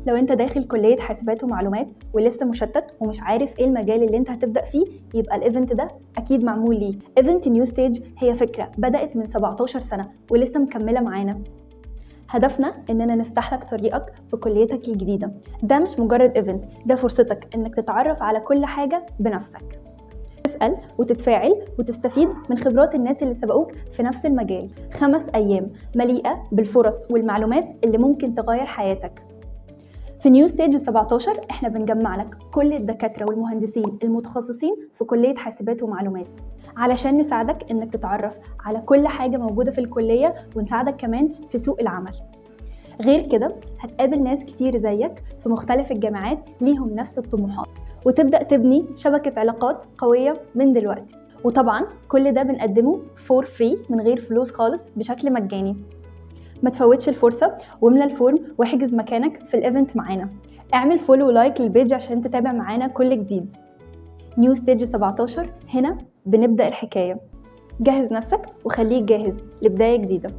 لو انت داخل كلية حاسبات ومعلومات ولسه مشتت ومش عارف ايه المجال اللي انت هتبدأ فيه، يبقى ال event ده اكيد معمول ليك. event New Stage هي فكرة بدأت من 17 سنة ولسه مكملة معانا. هدفنا اننا نفتح لك طريقك في كليتك الجديدة. ده مش مجرد event، ده فرصتك انك تتعرف على كل حاجة بنفسك، تسأل وتتفاعل وتستفيد من خبرات الناس اللي سبقوك في نفس المجال. 5 أيام مليئة بالفرص والمعلومات اللي ممكن تغير حياتك. في New Stage 17 احنا بنجمع لك كل الدكاترة والمهندسين المتخصصين في كلية حاسبات ومعلومات علشان نساعدك انك تتعرف على كل حاجة موجودة في الكلية، ونساعدك كمان في سوق العمل. غير كده، هتقابل ناس كتير زيك في مختلف الجامعات ليهم نفس الطموحات، وتبدأ تبني شبكة علاقات قوية من دلوقتي. وطبعا كل ده بنقدمه for free، من غير فلوس خالص، بشكل مجاني. ما تفوتش الفرصة واملى ال form واحجز مكانك في ال event معانا. اعمل follow و like لل page عشان تتابع معانا كل جديد. New Stage 17، هنا بنبدأ الحكاية. جهز نفسك وخليك جاهز لبداية جديدة.